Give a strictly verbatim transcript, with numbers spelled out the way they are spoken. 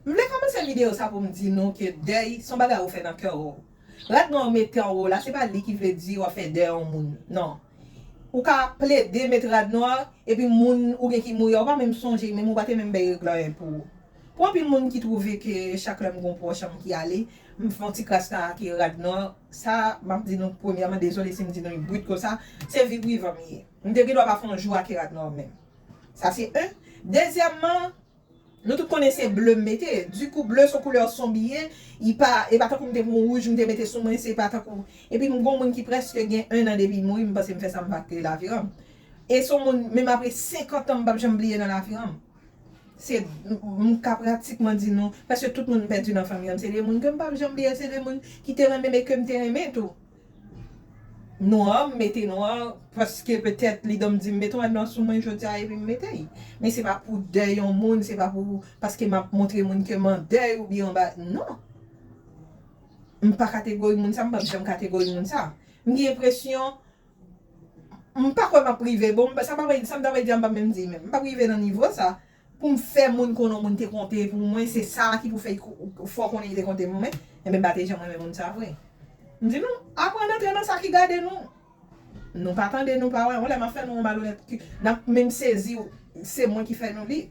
M vle kòmanse videyo sa pou m di nou ke dèy se yon bagay ou fè nan kè w. Rad nwa ou mete anwo w la, se pa li ki vle di w ap fè dèy yon moun. Non. Ou ka plede met rad nwa, epi moun ou gen ki mouri a, ou pa menm sonje, menm ou pa te menm bay règ la anyen pou ou. Pou anpil moun ki twouve ke chak lè m gon pwòch an m ki ale, m fè yon ti kras nan ake rad nwa, sa, m ap di nou premyèman, dezole si m di nou li brit konsa, se vi prive m ye. M te gen dwa pa fè yon jou ake rad nwa menm. Sa se en. Dezyèmman, nou tout konnen se ble m mete. Dikou, ble se yon koulè sonm li ye. Li pa, e pa tankou m te pran wouj, m te mete sou mwen, se pa tankou. Epi m gon moun ki prèske gen en an depi l mouri, m panse m fè sa m pa kite lavi an. E se yon moun, menm apre senkant an, m p ap janm bliye nan lavi an. Se, m, m ka pratikman di nou, prèske tout moun m pèdi nan fanmi an m, se de moun ke m p ap janm bliye, se de moun ki te renmen m e ke m te renmen tou. Nwa, m mete nwa, paske petèt lidan m di m mete yon rad nwa sou mwen jodi a epi m mete l. Men se pa pou dèy yon moun, se pa pou, paske m ap montre moun ke m an dèy oubyen anba, non. M pa kategori moun sa, m p ap janm kategori moun sa. M gen enpresyon, m pa kwè m ap rive, bon, sa m ta pral, sa m ta pral di a, m p ap menm di menm. M p ap rive nan nivo sa. Pou m fè moun konnen yon moun te konte pou mwen, se sa ki pou fè fè w konnen li te konte pou mwen, enben m pa te janm renmen moun sa vre. M di nou, aprann antre nan sa ki gade nou. Nou pa tande, nou pa wè. Yon lè m ap fè nou yon malonèt ki, n ap menm sezi, se mwen ki fè nou li.